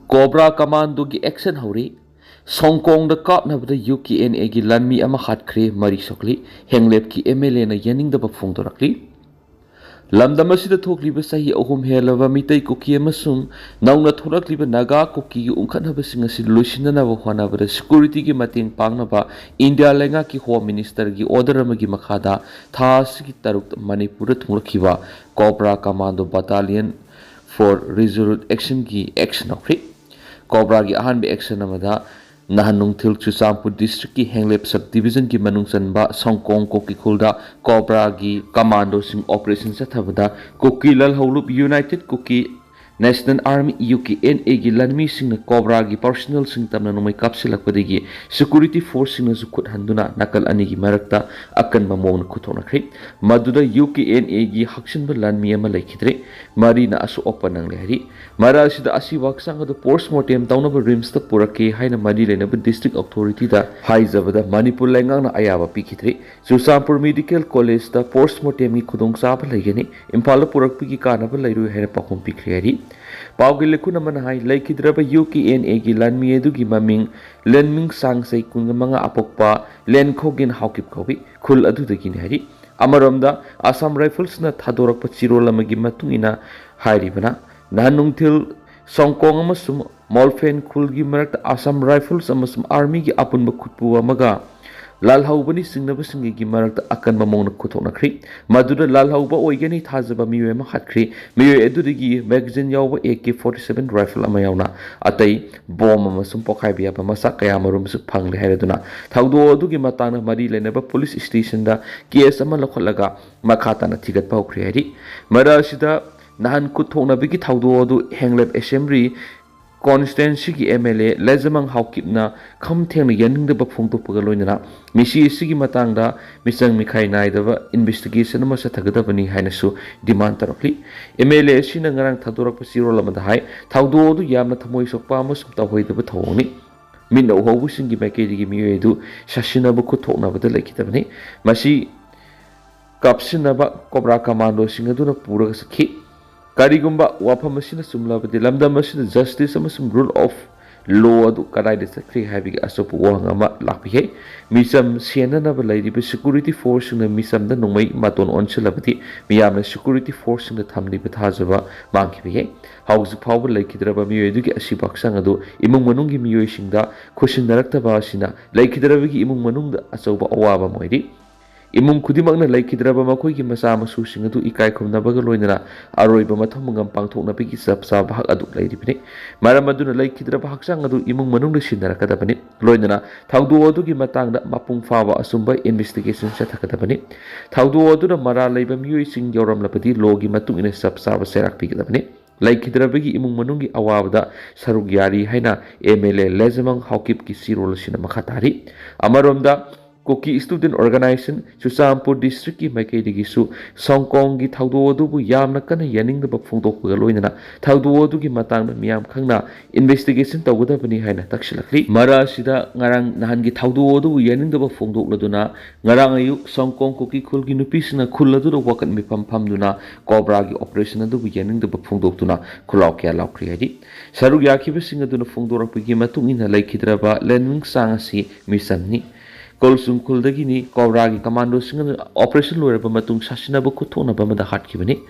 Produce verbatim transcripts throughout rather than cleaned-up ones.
Cobra ꯀꯃꯥꯟꯗꯣꯒꯤ action ꯍꯧꯔꯤ꯫ ꯁꯣꯡꯀꯣꯡꯗ ꯀꯥꯞꯅꯕꯗ ꯌꯨ ꯀꯦ ꯑꯦꯟ ꯑꯦꯒꯤ ꯂꯥꯟꯃꯤ ꯑꯃ ꯍꯥꯠꯈ꯭ꯔꯦ, ꯃꯔꯤ ꯁꯣꯛꯂꯤ꯫ ꯍꯦꯡꯂꯦꯞꯀꯤ ꯑꯦꯝ ꯑꯦꯜ ꯑꯦꯅ ꯌꯥꯅꯤꯡꯗꯕ ꯐꯣꯡꯗꯣꯔꯛꯂꯤ꯫ ꯂꯝꯗꯝ ꯑꯁꯤꯗ ꯊꯣꯛꯂꯤꯕ ꯆꯍꯤ ꯑꯍꯨꯝ ꯍꯦꯜꯂꯕ ꯃꯤꯇꯩ ꯀꯨꯀꯤ ꯑꯃꯁꯨꯡ ꯅꯧꯅ ꯊꯣꯛꯂꯛꯂꯤꯕ ꯅꯥꯒꯥ ꯀꯨꯀꯤꯒꯤ ꯎꯪꯈꯠꯅꯕꯁꯤꯡ ꯑꯁꯤ ꯂꯣꯏꯁꯤꯟꯅꯅꯕ ꯍꯣꯠꯅꯕꯗ ꯁꯦꯀ꯭ꯌꯨꯔꯤꯇꯤꯒꯤ ꯃꯇꯦꯡ ꯄꯥꯡꯅꯕ ꯏꯟꯗꯤꯌꯥ ꯂꯩꯉꯥꯛꯀꯤ ꯍꯣꯝ ꯃꯤꯅꯤꯁꯇꯔꯒꯤ ꯑꯣꯔꯗꯔ ꯑꯃꯒꯤ ꯃꯈꯥꯗ ꯊꯥ ꯑꯁꯤꯒꯤ ꯇꯔꯨꯛꯇ ꯃꯅꯤꯄꯨꯔꯗ ꯊꯨꯡꯂꯛꯈꯤꯕ cobra commando battalion four ꯔꯤꯖꯣꯂꯨꯠ ꯑꯦꯛꯁꯟꯒꯤ action ꯍꯧꯈ꯭ꯔꯤ꯫ ꯀꯣꯕ꯭ꯔꯥꯒꯤ ꯑꯍꯥꯟꯕ ꯑꯦꯛꯁꯟ ꯑꯃꯗ ꯅꯍꯥꯟ ꯅꯨꯡꯊꯤꯜ ꯆꯨꯔꯆꯥꯟꯄꯨꯔ ꯗꯤꯁꯇ꯭ꯔꯤꯛꯀꯤ ꯍꯦꯡꯂꯦꯞ ꯁꯕ ꯗꯤꯕꯤꯖꯟꯒꯤ ꯃꯅꯨꯡ ꯆꯟꯕ ꯁꯣꯡꯀꯣꯡ ꯀꯣꯀꯤꯈꯨꯜꯗ ꯀꯣꯕ꯭ꯔꯥꯒꯤ ꯀꯃꯥꯟꯗꯣꯁꯤꯡ ꯑꯣꯄꯔꯦꯁꯟ ꯆꯠꯊꯕꯗ ꯀꯨꯀꯤ ꯂꯥꯜꯍꯧꯂꯨꯞ united Kuki national army, U K N ꯑꯦꯒꯤ ꯂꯥꯟꯃꯤꯁꯤꯡꯅ ꯀꯣꯕ꯭ꯔꯥꯒꯤ ꯄꯥꯔꯁꯣꯅꯦꯜꯁꯤꯡ ꯇꯝꯅ ꯅꯣꯡꯃꯩ ꯀꯥꯞꯁꯤꯜꯂꯛꯄꯗꯒꯤ ꯁꯦꯀ꯭ꯌꯨꯔꯤꯇꯤ ꯐꯣꯔꯁꯁꯤꯡꯅꯁꯨ ꯈꯨꯠ ꯍꯟꯗꯨꯅ ꯅꯥꯀꯜ ꯑꯅꯤꯒꯤ ꯃꯔꯛꯇ ꯑꯀꯟꯕ ꯃꯑꯣꯡꯗ ꯈꯨꯠ ꯊꯣꯛꯅꯈ꯭ꯔꯦ꯫ ꯃꯗꯨꯗ ꯌꯨ ꯀꯦ ꯑꯦꯟ ꯑꯦꯒꯤ ꯍꯛꯆꯤꯟꯕ ꯂꯥꯟꯃꯤ ꯑꯃ ꯂꯩꯈꯤꯗ꯭ꯔꯦ, ꯃꯔꯤꯅ ꯑꯁꯣꯛ ꯑꯄꯟ ꯅꯪꯂꯦ ꯍꯥꯏꯔꯤ꯫ ꯃꯔꯛ ꯑꯁꯤꯗ ꯑꯁꯤꯕ ꯍꯛꯆꯥꯡ ꯑꯗꯨ ꯄꯣꯁꯃꯣꯔꯇꯦꯝ ꯇꯧꯅꯕ ꯔꯤꯝꯁꯇ ꯄꯨꯔꯛꯀꯦ ꯍꯥꯏꯅ ꯃꯔꯤ ꯂꯩꯅꯕ ꯗꯤꯁꯇ꯭ꯔꯤꯛ ꯑꯣꯊꯣꯔꯤꯇꯤꯗ ꯍꯥꯏꯖꯕꯗ ꯃꯅꯤꯄꯨꯔ ꯂꯩꯉꯥꯛꯅ ꯑꯌꯥꯕ ꯄꯤꯈꯤꯗ꯭ꯔꯦ꯫ ꯆꯨꯔꯆꯥꯟꯄꯨꯔ ꯃꯦꯗꯤꯀꯦꯜ ꯀꯣꯂꯦꯖꯇ ꯄꯣꯁꯃꯣꯔꯇꯦꯝꯒꯤ ꯈꯨꯗꯣꯡꯆꯥꯕ ꯂꯩꯒꯅꯤ, ꯏꯝꯐꯥꯜꯗ ꯄꯨꯔꯛꯄꯒꯤ ꯀꯥꯟꯅꯕ ꯂꯩꯔꯣꯏ ꯍꯥꯏꯅ ꯄꯥꯎꯈꯨꯝ ꯄꯤꯈ꯭ꯔꯦ ꯍꯥꯏꯔꯤ꯫ ꯄꯥꯎꯒꯤ ꯂꯩꯈꯨꯟ ꯑꯃꯅ ꯍꯥꯏ, ꯂꯩꯈꯤꯗ꯭ꯔꯕ ꯌꯨ ꯀꯦ ꯑꯦꯟ ꯑꯦꯒꯤ ꯂꯥꯟꯃꯤ ꯑꯗꯨꯒꯤ ꯃꯃꯤꯡ ꯂꯦꯟꯃꯤꯡ ꯁꯥꯡ ꯆꯍꯤ ꯀꯨꯟꯃꯉꯥ ꯑꯄꯣꯛꯄ ꯂꯦꯟꯈꯣꯒꯦꯟ ꯍꯥꯎꯀꯤꯞ ꯀꯧꯏ, ꯈꯨꯜ ꯑꯗꯨꯗꯒꯤꯅꯤ ꯍꯥꯏꯔꯤ꯫ ꯑꯃꯔꯣꯝꯗ, ꯑꯁꯥꯝ ꯔꯥꯏꯐꯜꯁꯅ ꯊꯥꯗꯣꯔꯛꯄ ꯆꯦꯔꯣꯜ ꯑꯃꯒꯤ ꯃꯇꯨꯡ ꯏꯟꯅ ꯍꯥꯏꯔꯤꯕꯅ, ꯅꯍꯥꯟ ꯅꯨꯡꯊꯤꯜ ꯁꯣꯡꯀꯣꯡ ꯑꯃꯁꯨꯡ ꯃꯣꯜꯐꯦꯟ ꯈꯨꯜꯒꯤ ꯃꯔꯛꯇ ꯑꯁꯥꯝ ꯔꯥꯏꯐꯜꯁ ꯑꯃꯁꯨꯡ ꯑꯥꯔꯃꯤꯒꯤ ꯑꯄꯨꯟꯕ ꯈꯨꯠꯄꯨ ꯑꯃꯒ ꯂꯥꯜꯍꯧꯕꯅꯤ ꯆꯤꯡꯅꯕꯁꯤꯡꯒꯤ ꯃꯔꯛꯇ ꯑꯀꯟꯕ ꯃꯑꯣꯡꯗ ꯈꯨꯠꯊꯣꯛꯅꯈ꯭ꯔꯤ꯫ ꯃꯗꯨꯗ ꯂꯥꯜꯍꯧꯕ ꯑꯣꯏꯒꯅꯤ ꯊꯥꯖꯕ ꯃꯤꯑꯣꯏ ꯑꯃ ꯍꯥꯠꯈ꯭ꯔꯤ꯫ ꯃꯤꯑꯣꯏ ꯑꯗꯨꯗꯒꯤ ꯃꯦꯒꯥꯖꯤꯟ ꯌꯥꯎꯕ A K forty seven rifle ꯑꯃ ꯌꯥꯎꯅ ꯑꯇꯩ ꯕꯣꯝ ꯑꯃꯁꯨꯡ ꯄꯣꯈꯥꯏꯕ ꯌꯥꯕ ꯃꯆꯥꯛ ꯀꯌꯥ ꯑꯃꯔꯣꯝꯁꯨ ꯐꯪꯂꯦ ꯍꯥꯏꯔꯗꯨꯅ ꯊꯧꯗꯣꯛ ꯑꯗꯨꯒꯤ ꯃꯇꯥꯡꯗ ꯃꯔꯤ ꯂꯩꯅꯕ ꯄꯨꯂꯤꯁ ꯁ꯭ꯇꯦꯁꯟꯗ ꯀꯦꯁ ꯑꯃ ꯂꯧꯈꯠꯂꯒ ꯃꯈꯥ ꯇꯥꯅ ꯊꯤꯒꯠꯄ ꯍꯧꯈ꯭ꯔꯦ ꯍꯥꯏꯔꯤ꯫ ꯃꯔꯛ ꯑꯁꯤꯗ ꯅꯍꯥꯟ ꯈꯨꯠ ꯊꯣꯛꯅꯕꯒꯤ ꯊꯧꯗꯣꯛ ꯑꯗꯨ ꯍꯦꯡꯂꯦꯞ ꯑꯦꯁꯦꯝꯕ꯭ꯂꯤ ꯀꯣꯟꯁꯇꯤꯇ꯭ꯋꯦꯟꯁꯤꯒꯤ ꯑꯦꯝ ꯑꯦꯜ ꯑꯦ ꯂꯩꯖꯃꯪ ꯍꯥꯎꯀꯤꯞꯅ ꯈꯝ ꯊꯦꯡꯅ ꯌꯥꯅꯤꯡꯗꯕ ꯐꯣꯡꯗꯣꯛꯄꯒ ꯂꯣꯏꯅꯅ ꯃꯤꯁꯤ ꯑꯁꯤꯒꯤ ꯃꯇꯥꯡꯗ ꯃꯤꯆꯪ ꯃꯤꯈꯥꯏ ꯅꯥꯏꯗꯕ ꯏꯟꯚꯦꯁꯇꯤꯒꯦꯁꯟ ꯑꯃ ꯆꯠꯊꯒꯗꯕꯅꯤ ꯍꯥꯏꯅꯁꯨ ꯗꯤꯃꯥꯟ ꯇꯧꯔꯛꯂꯤ꯫ ꯑꯦꯝ ꯑꯦꯜ ꯑꯦ ꯑꯁꯤꯅ ꯉꯔꯥꯡ ꯊꯥꯗꯣꯔꯛꯄ ꯆꯦꯔꯣꯜ ꯑꯃꯗ ꯍꯥꯏ, ꯊꯧꯗꯣꯛ ꯑꯗꯨ ꯌꯥꯝꯅ ꯊꯃꯣꯏ ꯁꯣꯛꯄ ꯑꯃꯁꯨꯡ ꯇꯧꯍꯩꯗꯕ ꯊꯧꯑꯣꯡꯅꯤ꯫ ꯃꯤꯠꯅ ꯎꯍꯧꯕꯁꯤꯡꯒꯤ ꯃꯥꯏꯀꯩꯗꯒꯤ ꯃꯤꯑꯣꯏ ꯑꯗꯨ ꯁꯥꯁꯤꯟꯅꯕ ꯈꯨꯠ ꯊꯣꯛꯅꯕꯗ ꯂꯩꯈꯤꯗꯕꯅꯤ꯫ ꯃꯁꯤ ꯀꯥꯞꯁꯤꯟꯅꯕ ꯀꯣꯕ꯭ꯔꯥ ꯀꯃꯥꯟꯗꯣꯁꯤꯡ ꯑꯗꯨꯅ ꯄꯨꯔꯒ ꯆꯠꯈꯤ꯫ ꯀꯔꯤꯒꯨꯝꯕ ꯋꯥꯐꯝ ꯑꯁꯤꯅ ꯆꯨꯝꯂꯕꯗꯤ, ꯂꯝꯗꯝ ꯑꯁꯤꯗ justice ꯑꯃꯁꯨꯡ rule of law ꯑꯗꯨ ꯀꯗꯥꯏꯗ ꯆꯠꯈ꯭ꯔꯦ ꯍꯥꯏꯕꯒꯤ ꯑꯆꯧꯕ ꯋꯥꯍꯪ ꯑꯃ ꯂꯥꯛꯄ ꯌꯥꯏ꯫ ꯃꯤꯆꯝ ꯁꯦꯟꯅꯅꯕ ꯂꯩꯔꯤꯕ security forceꯁꯤꯡꯅ ꯃꯤꯆꯝꯗ ꯅꯣꯡꯃꯩ ꯃꯇꯣꯟ ꯑꯣꯟꯁꯤꯜꯂꯕꯗꯤ, ꯃꯤꯌꯥꯝꯅ security forceꯁꯤꯡꯗ ꯊꯝꯂꯤꯕ ꯊꯥꯖꯕ ꯃꯥꯡꯈꯤꯕ ꯌꯥꯏ꯫ ꯍꯧꯖꯤꯛ ꯐꯥꯎꯕ ꯂꯩꯈꯤꯗ꯭ꯔꯕ ꯃꯤꯑꯣꯏ ꯑꯗꯨꯒꯤ ꯑꯁꯤꯕ ꯍꯛꯆꯥꯡ ꯑꯗꯨ ꯏꯃꯨꯡ ꯃꯅꯨꯡꯒꯤ ꯃꯤꯑꯣꯏꯁꯤꯡꯗ ꯈꯨꯠꯁꯤꯟꯅꯔꯛꯇꯕ ꯑꯁꯤꯅ ꯂꯩꯈꯤꯗ꯭ꯔꯕꯒꯤ ꯏꯃꯨꯡ ꯃꯅꯨꯡꯗ ꯑꯆꯧꯕ ꯑꯋꯥꯕ ꯑꯃ ꯑꯣꯏꯔꯤ꯫ ꯏꯃꯨꯡ ꯈꯨꯗꯤꯡꯃꯛꯅ ꯂꯩꯈꯤꯗ꯭ꯔꯕ ꯃꯈꯣꯏꯒꯤ ꯃꯆꯥ ꯃꯁꯨꯁꯤꯡ ꯑꯗꯨ ꯏꯀꯥꯏ ꯈꯨꯝꯅꯕꯒ ꯂꯣꯏꯅꯅ ꯑꯔꯣꯏꯕ ꯃꯊꯧ ꯃꯉꯝ ꯄꯥꯡꯊꯣꯛꯅꯕꯒꯤ ꯆꯞ ꯆꯥꯕ ꯍꯛ ꯑꯗꯨ ꯂꯩꯔꯤꯕꯅꯤ꯫ ꯃꯔꯝ ꯑꯗꯨꯅ ꯂꯩꯈꯤꯗ꯭ꯔꯕ ꯍꯛꯆꯥꯡ ꯑꯗꯨ ꯏꯃꯨꯡ ꯃꯅꯨꯡꯗ ꯁꯤꯟꯅꯔꯛꯀꯗꯕꯅꯤ꯫ ꯂꯣꯏꯅꯅ ꯊꯧꯗꯣꯛ ꯑꯗꯨꯒꯤ ꯃꯇꯥꯡꯗ ꯃꯄꯨꯡ ꯐꯥꯕ ꯑꯆꯨꯝꯕ investigation ꯆꯠꯊꯒꯗꯕꯅꯤ꯫ ꯊꯧꯗꯣꯛ ꯑꯗꯨꯗ ꯃꯔꯥꯜ ꯂꯩꯕ ꯃꯤꯑꯣꯏꯁꯤꯡ ꯌꯥꯎꯔꯝꯂꯕꯗꯤ lawꯒꯤ ꯃꯇꯨꯡ ꯏꯟꯅ ꯆꯞ ꯆꯥꯕ ꯆꯩꯔꯥꯛ ꯄꯤꯒꯗꯕꯅꯤ꯫ ꯂꯩꯈꯤꯗ꯭ꯔꯕꯒꯤ ꯏꯃꯨꯡ ꯃꯅꯨꯡꯒꯤ ꯑꯋꯥꯕꯗ ꯁꯔꯨꯛ ꯌꯥꯔꯤ ꯍꯥꯏꯅ MLA ꯂꯩꯖꯃꯪ ꯍꯥꯎꯀꯤꯞꯀꯤ ꯆꯦꯔꯣꯜ ꯑꯁꯤꯅ ꯃꯈꯥ ꯇꯥꯔꯤ꯫ ꯑꯃꯔꯣꯝꯗ, ꯀꯨꯀꯤ Student Organisation ꯆꯨꯔꯆꯥꯟꯄꯨꯔ districtꯀꯤ ꯃꯥꯏꯀꯩꯗꯒꯤꯁꯨ ꯁꯣꯡꯀꯣꯡꯒꯤ ꯊꯧꯗꯣꯛ ꯑꯗꯨꯕꯨ ꯌꯥꯝꯅ ꯀꯟꯅ ꯌꯥꯅꯤꯡꯗꯕ ꯐꯣꯡꯗꯣꯛꯄꯒ ꯂꯣꯏꯅꯅ ꯊꯧꯗꯣꯛ ꯑꯗꯨꯒꯤ ꯃꯇꯥꯡꯗ ꯃꯤꯌꯥꯝ ꯈꯪꯅ investigation ꯇꯧꯒꯗꯕꯅꯤ ꯍꯥꯏꯅ ꯇꯛꯁꯤꯜꯂꯛꯂꯤ꯫ ꯃꯔꯛ ꯑꯁꯤꯗ, ꯉꯔꯥꯡ ꯅꯍꯥꯟꯒꯤ ꯊꯧꯗꯣꯛ ꯑꯗꯨꯕꯨ ꯌꯥꯅꯤꯡꯗꯕ ꯐꯣꯡꯗꯣꯛꯂꯗꯨꯅ ꯉꯔꯥꯡ ꯑꯌꯨꯛ ꯁꯣꯡꯀꯣꯡ ꯀꯨꯀꯤ ꯈꯨꯜꯒꯤ ꯅꯨꯄꯤꯁꯤꯡꯅ ꯈꯨꯜ ꯑꯗꯨꯗ ꯋꯥꯀꯠ ꯃꯤꯐꯝ ꯐꯝꯗꯨꯅ ꯀꯣꯕ꯭ꯔꯥꯒꯤ operation ꯑꯗꯨꯕꯨ ꯌꯥꯅꯤꯡꯗꯕ ꯐꯣꯡꯗꯣꯛꯇꯨꯅ ꯈꯨꯜꯂꯥꯎ ꯀꯌꯥ ꯂꯥꯎꯈ꯭ꯔꯤ ꯍꯥꯏꯔꯤ꯫ ꯁꯔꯨꯛ ꯌꯥꯈꯤꯕꯁꯤꯡ ꯑꯗꯨꯅ ꯐꯣꯡꯗꯣꯔꯛꯄꯒꯤ ꯃꯇꯨꯡ ꯏꯟꯅ ꯂꯩꯈꯤꯗ꯭ꯔꯕ ꯂꯦꯟꯃꯤꯡꯁꯥꯡ ꯑꯁꯤ ꯃꯤꯆꯝꯅꯤ꯫ ꯀꯣꯜꯁꯨꯡ ꯈꯨꯜꯗꯒꯤꯅꯤ꯫ ꯀꯣꯕ꯭ꯔꯥꯒꯤ commandoꯁꯤꯡ ꯑꯗꯨꯅ operation ꯂꯣꯏꯔꯕ ꯃꯇꯨꯡ ꯁꯥꯁꯤꯟꯅꯕ ꯈꯨꯠꯊꯣꯛꯅꯕ ꯑꯃꯗ ꯍꯥꯠꯈꯤꯕꯅꯤ꯫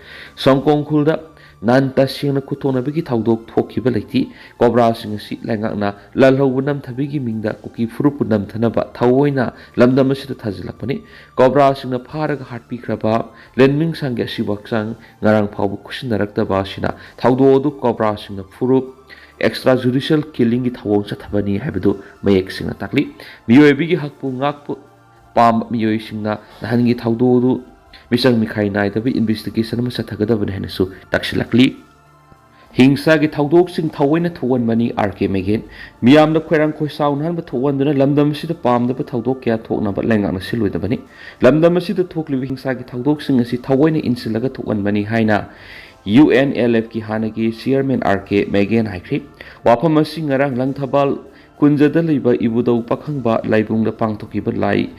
ꯁꯣꯡꯀꯣꯡ ꯈꯨꯜꯗ ꯅꯍꯥꯟ ꯇꯁꯦꯡꯅ ꯈꯨꯠꯊꯣꯛꯅꯕꯒꯤ ꯊꯧꯗꯣꯛ ꯊꯣꯛꯈꯤꯕ ꯂꯩꯇꯦ꯫ ꯀꯣꯕ꯭ꯔꯥꯁꯤꯡ ꯑꯁꯤ ꯂꯩꯉꯥꯛꯅ ꯂꯥꯜꯍꯧꯕ ꯅꯝꯊꯕꯒꯤ ꯃꯤꯡꯗ ꯀꯨꯀꯤ ꯐꯨꯔꯨꯞꯄꯨ ꯅꯝꯊꯅꯕ ꯊꯑꯣꯏꯅ ꯂꯝꯗꯝ ꯑꯁꯤꯗ ꯊꯥꯖꯤꯜꯂꯛꯄꯅꯤ꯫ ꯀꯣꯕ꯭ꯔꯥꯁꯤꯡꯅ ꯐꯥꯔꯒ ꯍꯥꯠꯄꯤꯈ꯭ꯔꯕ ꯂꯦꯟꯃꯤꯡꯁꯥꯡꯒꯤ ꯑꯁꯤꯕ ꯍꯛꯆꯥꯡ ꯉꯔꯥꯡ ꯐꯥꯎꯕ ꯈꯨꯠꯁꯤꯟꯅꯔꯛꯇꯕ ꯑꯁꯤꯅ ꯊꯧꯗꯣꯛ ꯑꯗꯨ ꯀꯣꯕ꯭ꯔꯥꯁꯤꯡꯅ ꯐꯨꯔꯨꯞ extra judicial killingꯒꯤ ꯊꯧꯑꯣꯡ ꯆꯠꯊꯕꯅꯤ ꯍꯥꯏꯕꯗꯨ ꯃꯌꯦꯛ ꯁꯦꯡꯅ ꯇꯥꯛꯂꯤ꯫ ꯃꯤꯑꯣꯏꯕꯒꯤ ꯍꯛꯄꯨ ꯉꯥꯛꯄ ꯄꯥꯝꯕ ꯃꯤꯑꯣꯏꯁꯤꯡꯅ ꯅꯍꯥꯟꯒꯤ ꯊꯧꯗꯣꯛ ꯑꯗꯨ ꯃꯤꯆꯪ ꯃꯤꯈꯥꯏ ꯅꯥꯏꯗꯕ investigation ꯑꯃ ꯆꯠꯊꯒꯗꯕꯅꯤ ꯍꯥꯏꯅꯁꯨ ꯇꯥꯛꯁꯤꯜꯂꯛꯂꯤ꯫ ꯍꯤꯡꯁꯥꯒꯤ ꯊꯧꯗꯣꯛꯁꯤꯡ ꯊꯑꯣꯏꯅ ꯊꯣꯛꯍꯟꯕꯅꯤ ꯑꯥꯔ ꯀꯦ ꯃꯦꯒꯦꯟ꯫ ꯃꯤꯌꯥꯝꯅ ꯈꯣꯏꯔꯥꯡ ꯈꯣꯏꯁꯥꯎꯅꯍꯟꯕ ꯊꯣꯛꯍꯟꯗꯨꯅ ꯂꯝꯗꯝ ꯑꯁꯤꯗ ꯄꯥꯝꯗꯕ ꯊꯧꯗꯣꯛ ꯀꯌꯥ ꯊꯣꯛꯅꯕ ꯂꯩꯉꯥꯛꯅ ꯁꯤꯜꯂꯣꯏꯗꯕꯅꯤ꯫ ꯂꯝꯗꯝ ꯑꯁꯤꯗ ꯊꯣꯛꯂꯤꯕ ꯍꯤꯡꯁꯥꯒꯤ ꯊꯧꯗꯣꯛꯁꯤꯡ ꯑꯁꯤ ꯊꯑꯣꯏꯅ ꯏꯟꯁꯤꯜꯂꯒ ꯊꯣꯛꯍꯟꯕꯅꯤ ꯍꯥꯏꯅ ꯌꯨ ꯑꯦꯟ ꯑꯦꯜ ꯑꯦꯐꯀꯤ ꯍꯥꯟꯅꯒꯤ chairman ꯑꯥꯔ ꯀꯦ ꯃꯦꯒꯦꯟ ꯍꯥꯏꯈ꯭ꯔꯤ꯫ ꯋꯥꯐꯝ ꯑꯁꯤ ꯉꯔꯥꯡ ꯂꯪꯊꯕꯥꯜ ꯀꯨꯟꯖꯗ ꯂꯩꯕ ꯏꯕꯨꯙꯧ ꯄꯥꯈꯪꯕ ꯂꯥꯏꯕꯨꯡꯗ ꯄꯥꯡꯊꯣꯛꯈꯤꯕ ꯂꯥꯏ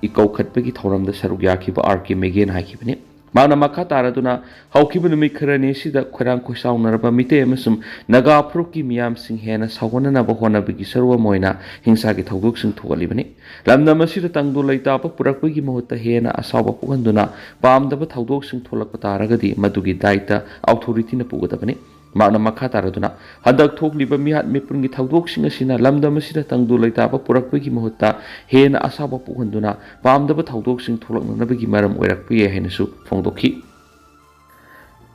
ꯏꯀꯧꯈꯠꯄꯒꯤ ꯊꯧꯔꯝꯗ ꯁꯔꯨꯛ ꯌꯥꯈꯤꯕ ꯑꯥꯔ ꯀꯦ ꯃꯦꯒꯦꯟ ꯍꯥꯏꯈꯤꯕꯅꯤ꯫ ꯃꯍꯥꯛꯅ ꯃꯈꯥ ꯇꯥꯔꯗꯨꯅ, ꯍꯧꯈꯤꯕ ꯅꯨꯃꯤꯠ ꯈꯔꯅꯤ ꯑꯁꯤꯗ ꯈꯣꯏꯔꯥꯡ ꯈꯣꯏꯁꯥꯎꯅꯔꯕ ꯃꯤꯇꯩ ꯑꯃꯁꯨꯡ ꯅꯥꯒꯥ ꯐꯨꯔꯨꯞꯀꯤ ꯃꯤꯌꯥꯝꯁꯤꯡ ꯍꯦꯟꯅ ꯁꯥꯎꯒꯠꯅꯅꯕ ꯍꯣꯠꯅꯕꯒꯤ ꯁꯔꯨꯛ ꯑꯃ ꯑꯣꯏꯅ ꯍꯤꯡꯁꯥꯒꯤ ꯊꯧꯗꯣꯛꯁꯤꯡ ꯊꯣꯛꯍꯜꯂꯤꯕꯅꯤ꯫ ꯂꯝꯗꯝ ꯑꯁꯤꯗ ꯇꯪꯗꯨ ꯂꯩꯇꯥꯕ ꯄꯨꯔꯛꯄꯒꯤ ꯃꯍꯨꯠꯇ ꯍꯦꯟꯅ ꯑꯁꯥꯎꯕ ꯄꯣꯛꯍꯟꯗꯨꯅ ꯄꯥꯝꯗꯕ ꯊꯧꯗꯣꯛꯁꯤꯡ ꯊꯣꯛꯂꯛꯄ ꯇꯥꯔꯒꯗꯤ ꯃꯗꯨꯒꯤ ꯗꯥꯏꯇ ꯑꯣꯊꯣꯔꯤꯇꯤꯅ ꯄꯨꯒꯗꯕꯅꯤ꯫ ꯃꯍꯥꯛꯅ ꯃꯈꯥ ꯇꯥꯔꯗꯨꯅ, ꯍꯟꯗꯛ ꯊꯣꯛꯂꯤꯕ ꯃꯤꯍꯥꯠ ꯃꯤꯄꯨꯟꯒꯤ ꯊꯧꯗꯣꯛꯁꯤꯡ ꯑꯁꯤꯅ ꯂꯝꯗꯝ ꯑꯁꯤꯗ ꯇꯪꯗꯨ ꯂꯩꯇꯥꯕ ꯄꯨꯔꯛꯄꯒꯤ ꯃꯍꯨꯠꯇ ꯍꯦꯟꯅ ꯑꯁꯥꯎꯕ ꯄꯣꯛꯍꯟꯗꯨꯅ ꯄꯥꯝꯗꯕ ꯊꯧꯗꯣꯛꯁꯤꯡ ꯊꯣꯛꯂꯛꯅꯅꯕꯒꯤ ꯃꯔꯝ ꯑꯣꯏꯔꯛꯄ ꯌꯥꯏ ꯍꯥꯏꯅꯁꯨ ꯐꯣꯡꯗꯣꯛꯈꯤ꯫